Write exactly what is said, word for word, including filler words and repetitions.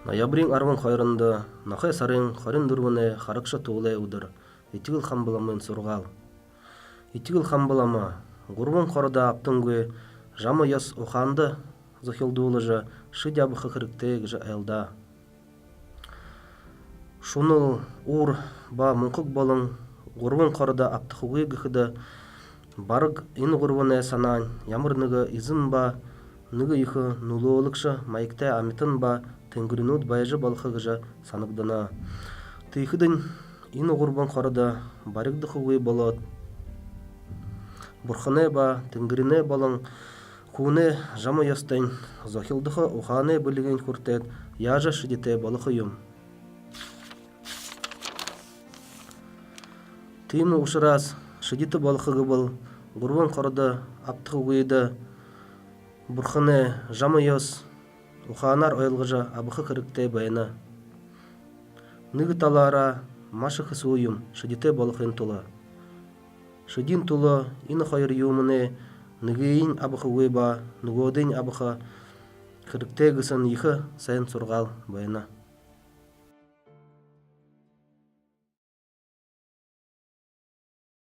Ноябриин арбан хоёрдо, нохой сарын хорин дүрбэнэй харагша туулай үдэр, Этигэл Хамба Ламын сургаал. Этигэл Хамба Лама: «Гурбан хородо абтангүй, жама ёс ухаанда зохилдуулжа, шэди абаха хэрэгтэй», — гэжэ айлдаа. Шунал, уур ба мунхаг болон гурбан хородо абтахагүй гэхэдэ, бараг энэ гурбанай санаань ямар нэгэ эзэн ба нэгэ ехэ нүлөөлэгшэ маягтай амитан ба тэнгэринүүд байжа болохо гэжэ санагдана. Тиихэдэнь энэ гурбан хородо баригдахагүй болоод, бурханай ба тэнгэринэй болон хүнэй жама ёстойнь зохилдохо ухаанай бэлигынь хүртөөд, яажа шэдитэй болохо юм. Тиимэ ушараас шэдитэ болохо гэбэл, гурбан хородо абтахагүйдэ бурханай жама ёс ухаанаар ойлгожо абаха хэрэгтэй байна. Нэгэ талаараа маша хэсүү юм шэдитэй болохын тула. Шэдиин тула энэ хоёр юумэнэй нэгыень абахагүй ба нүгөөдыень абаха хэрэгтэй гэһэн ехэ сайн сургаал байна.